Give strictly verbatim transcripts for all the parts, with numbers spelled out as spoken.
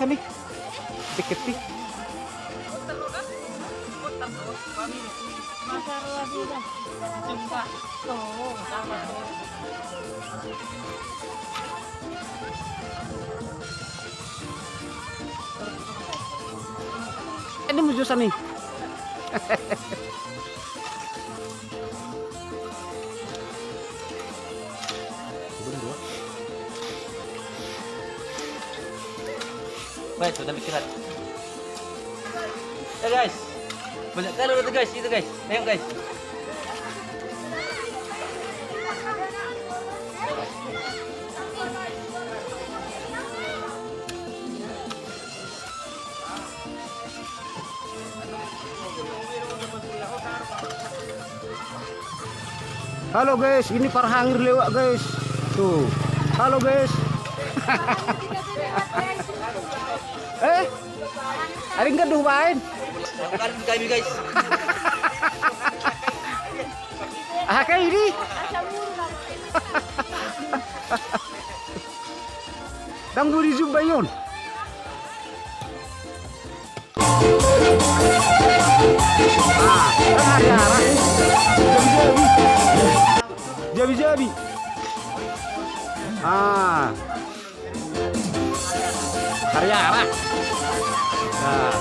Sani. Deket ti. Ini muncul sani. Baik, sudah pikiran. Ya, guys. Banyak kali itu, guys. Itu, guys. Ayo, guys. Halo guys, ini parhangir lewat guys. Tuh. Halo guys. Eh? Ada nggak duh main? Bukan kami guys. Ah, kayak ini. Dang budi jumpa yon. Ah, kan hari arah. Jabi-jabi. Ah. Hari arah. Nah.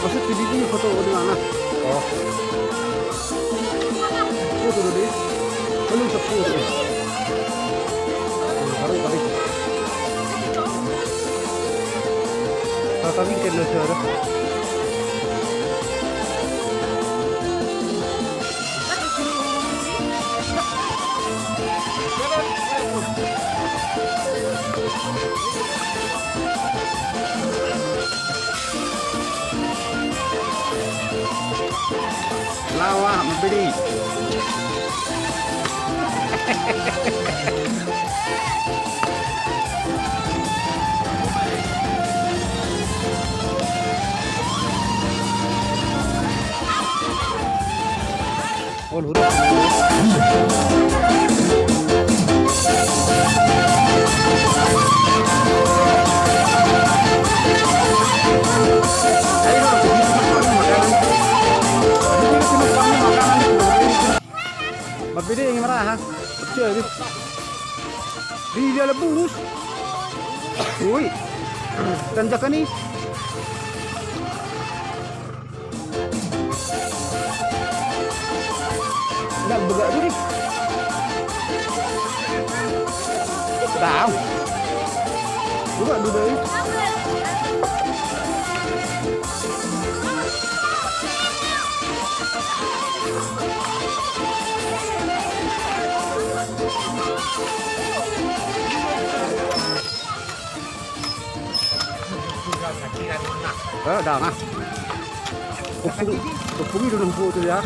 Maksud di sini foto di mana? Oh. Foto dulu deh. Belum sepuluh deh. Baru tadi. Tata bingkai na sada. Lawa, mabidi. Mabidi yang marah, ha? Percaya dia. Di dalam bus. Woi. Tanjakan ni. Nang begak tu di. Tahu. Begak tu di. Eh, dah, nah. Topung, topung itu nang foto ya.